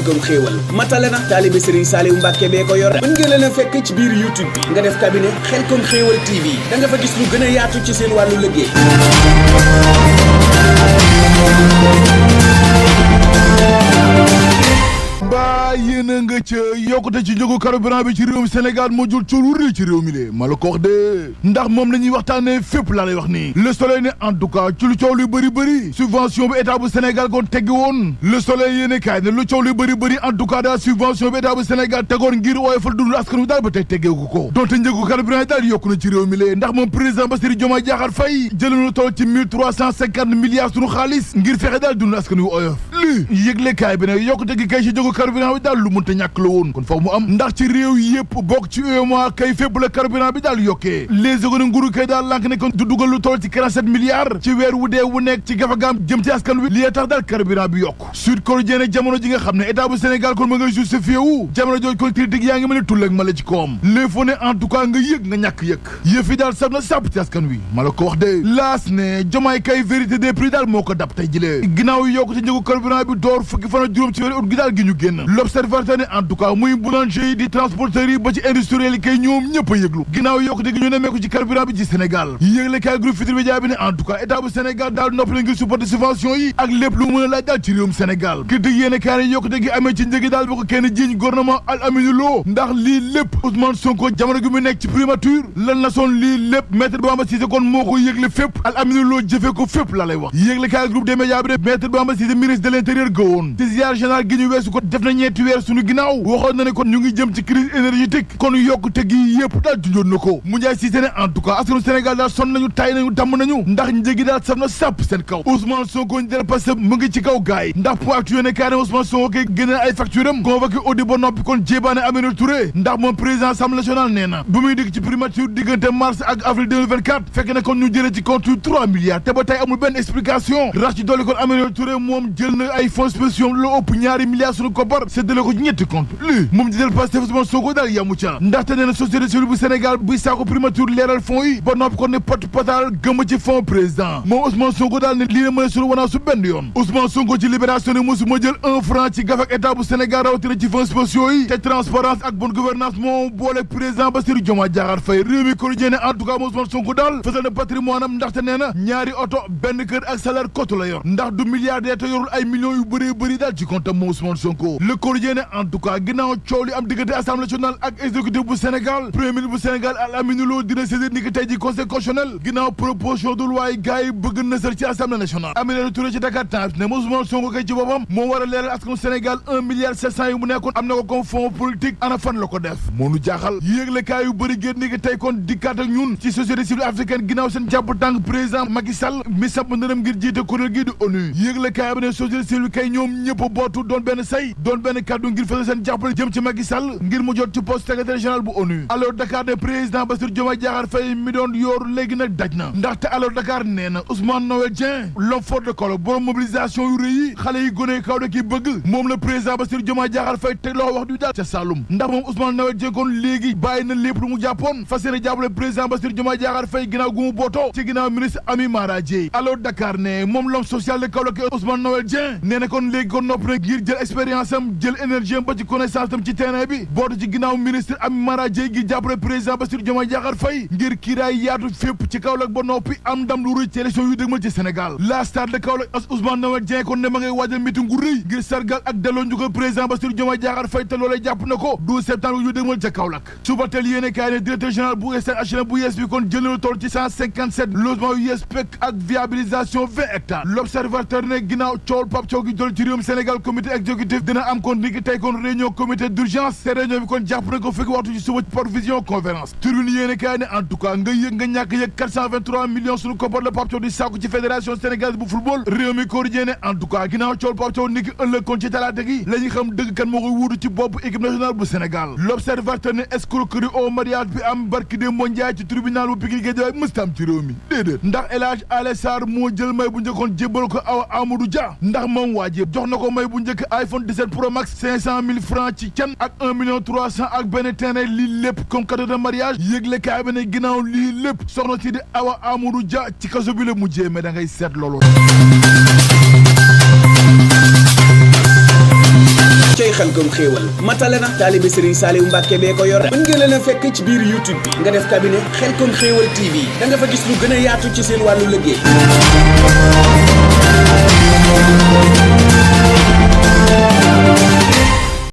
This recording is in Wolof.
xelkom xéewal matale na taalibe Serigne Saliou Mbacke bee ko yor mën ngeen leen a fekk ci biir YouTube bi nga def cabinet xelkom xéewal TV da nga fa gis lu gën a yaatu ci seen wàllu liggéey. mbaa yéen a nga ca yokkute ci njëgu carburant bi ci réewum Sénégal moo jul coolu rëy ci réew mi le ma la ko wax de ndax moom la ñuy waxtaane fépp laa lay wax nii Le Soleil ne en tout cas ci lu coow lu bëri subvention bi état bu Sénégal kon teggi woon Le Soleil yéene kaay ne lu coow lu bëri en tout cas daal subvention bi état bu Sénégal tegoon ngir woyofal dundu askan wi daal ba tey teggeeku ko donte njëgu carburant yi daal yokku na ci réew mi le ndax moom président Bassirou Diomaye Diakhar Faye jël na toll ci 1350 milliards sunu xaalis ngir fexe daal dundu askan wi oyof lii yëgle kaay bi ne yokkute gi kay ci njëgu carburant bi daal lu mënta ñàkk la woon kon foofu mu am ndax ci réew yëpp bokk ci UEMOA kay fépp la carburant bi daal yokkee les économies nguuru kay daal lànk ne kon du dugal lu toll ci 47 milliards ci weer wu dee wu nekk ci gafagaam jëm ci askan wi li tax daal carburant bi yokk Sud Quotidien jamono ji nga xam ne état bu Sénégal kon ma nga justifié wu jamono jooju kon critique yaa ngi mel ne tull ak ma la ci koom l'info ne en tout cas nga yëg nga ñàkk yëg yëf yi daal sab na sàpp ci askan wi ma la ko wax de laas ne Diomaye kay vérité des prix daal moo ko dab tey jilee ginnaaw yi yokk ci njëgu carburant bi door fukki fan ak juróom ci weeru ut gi daal gi ñu génn l'observateur ne en tout cas muy boulanger yi di transporteurs yi ba ci industriel yi kay ñoom ñëpp a yëglu ginnaaw yokkute gi ñu nemmeeku ci carburant bi ci Sénégal yëgle kaay groupe Futurs Médias bi ne en tout cas état bu Sénégal daal noppi na ngir supporter subvention yi ak lépp lu mën a laaj daal ci réewum Sénégal critique yéene kaay ne yokkute gi amee ci njëgi daal ba ko kenn jiiñ gouvernement Al Amine Lo ndax lii lépp Ousmane Sonko jamono gi mu nekk ci primature lan na soon lii lépp maître Bamba Cissé kon moo ko yëgle fépp Al Amine Lo jëfee ko fépp la lay wax yëgle kaay groupe des médias bi ne maître Bamba Cissé ministre de l'intérieur gëwoon ci ziar général gi ñu weesu ko def na ñeenti weer suñu ginnaaw waxoon na ne kon ñu ngi jëm ci crise énergétique kon yokkute gi yëpp daal junjoon na ko mu njaay Cissé ne en tout cas askanu Sénégal daal sonn nañu tay nañu damm nañu ndax njëgi daal saf na sàpp seen kaw Ousmane Sonko ñu del parce que mu ngi ci kaw gaay yi ndax point actuel ne carré Ousmane Sonko kay génne ay facture am convoqué audit ba noppi kon jébaane Aminata Touré ndax moom président Assemblée nationale nee na bu muy dikk ci primature diggante mars ak avril 2024 fekk na kon ñu jëlee ci compte 3 milliards te ba tey amul benn explication rax ci dolli kon Aminata Touré moom jël na ay fonds spéciaux lu ëpp ñaari milliards suñu koppar séddale ko ci ñetti compte lii moom di del Pastef Ousmane Sonko daal yamu ca ndaxte nee na société civile bu Sénégal buy saako primature leeral fonds yi ba noppi kon ne pot potal gëmm ci fonds président moom Ousmane Sonko daal ne lii ne mën a sunu wanaa su benn yoon Ousmane Sonko ci libération ne mosu ma jël 1 franc ci gafak état bu Sénégal rawatina ci fonds spéciaux yi te transparence ak bonne gouvernance moom boole président Bassirou Diomaye Diakhar Faye réew mi quotidien ne en tout cas Ousmane Sonko daal fësal na patrimoine am ndaxte nee na ñaari oto benn kër ak salaire cote la yor ndax du milliardaire te yorul ay millions yu bëree bëri daal ci compte am moom Ousmane Sonko le quotidien ne en tout cas ginnaaw coow li am diggante assemblée nationale ak exécutif bu Sénégal premier ministre bu Sénégal Al Amine Lo dina saisir ni ki tey ji conseil constitutionnel ginnaaw proposition de loi yi gars yi bëgg na sër ci assemblée nationale Aminata Touré ci Dakar Times ne Ousmane Sonko kay ci boppam moo war a leeral askanu Sénégal 1 milliard 700 yi mu nekkoon am na ko comme fonds politique ana fan la ko def moo nu jaaxal yéegle kaay yu bëri génn ni ki tey kon dikkaat ak ñun ci société civile africaine ginnaaw seen jàpp tànk président Macky Sall mi samp ndërëm ngir jiite kuréel gii di ONU yéegle kaay bi ne société civile kay ñoom ñëpp bootu doon benn say doon benn kàddu ngir fësal seen jàppale jëm ci Macky Sall ngir mu jot ci poste secrétaire général bu ONU alors Dakar ne président Bassirou Diomaye Diakhar Faye mi doon yooru léegi nag daj na ndaxte alors Dakar nee na Ousmane Noël Dieng l'homme fort de Kaolack borom mobilisation yu rëy yi xale yi gone kaw da ki bëgg moom la président Bassirou Diomaye Diakhar Faye teg loxo wax du daal ca Saloum ndax moom Ousmane Noël Dieng kon léegi bàyyi na lépp lu mu jàppoon fas yéene jàppale président Bassirou Diomaye Diakhar Faye ginnaaw gu mu bootoo ci ginnaaw ministre Ami Mara Dièye alors Dakar ne moom l'homme social de Kaolack Ousmane Noël Dieng nee na kon léegi kon nopp na ngir jël expérience am jël énergie am ba ci connaissance tam ci terrain bi bootu ci ginnaaw ministre Ami Mara Dièye gi jàppale président Bassirou Diomaye Diakhar Faye ngir kiiraay yaatu fépp ci Kaolack ba noppi am ndam lu rëy ci élection yu dëgmal ci Sénégal la star de Kaolack Ousmane Noël Dieng kon ne ma ngay waajal meeting gu rëy ngir sargal ak delloo njukkal président Bassirou Diomaye Diakhar Faye te loolee jàpp na ko 12 septembre yu dëgmal ca Kaolack suba teel yéene kaay ne directeur général bu SNHLM bu yees bi kon jël na toll ci 157 logements yu yees pek ak viabilisation 20 hectares l'observateur ne ginnaaw coowul Pape Thiaw gi jël ci réewum Sénégal comité exécutif dina am kon niki tey kon réunion comité d'urgence te réunion bi kon jàpp na ko fekk waxtu ci suba par vision conférence tribune yéene kaay ne en tout cas nga yëg nga ñàkk yëg 423 millions suñu koppar la Pape Thiaw di sàkku ci fédération sénégalaise bu football réew mi quotidien ne en tout cas ginnaaw coowul Pape Thiaw niki ëllëg kon ci talaata gi la ñu xam dëgg kan moo koy wuutu ci bopp équipe nationale bu Sénégal l'observateur ne escroquerie au mariage bi am barki de mondial ci tribunal bu Pikine Guédiawaye mësta am ci réew mi déedéet ndax El Hadj Alé Sarr moo jël may bu njëkkoon jébbal ko Awa Amadou Dia ndax moom waa ji jox na ko may bu njëkk iPhone 17 Pro Max 500 000 francs ci can ak 1 million 300 ak benn terrain lii lépp comme cadeau de mariage yëgle kaay bi ne ginnaaw lii lépp soxna si di Awa Amadou Dia ci kaso bi la mujjee mais da ngay seet loolu. xelkom xéewal matale na taalibe Serigne Saliou Mbacke bee ko yor mën ngeen leen a fekk ci biir YouTube bi nga def cabinet xelkom xéewal TV da nga fa gis lu gën a yaatu ci seen wàllu liggéey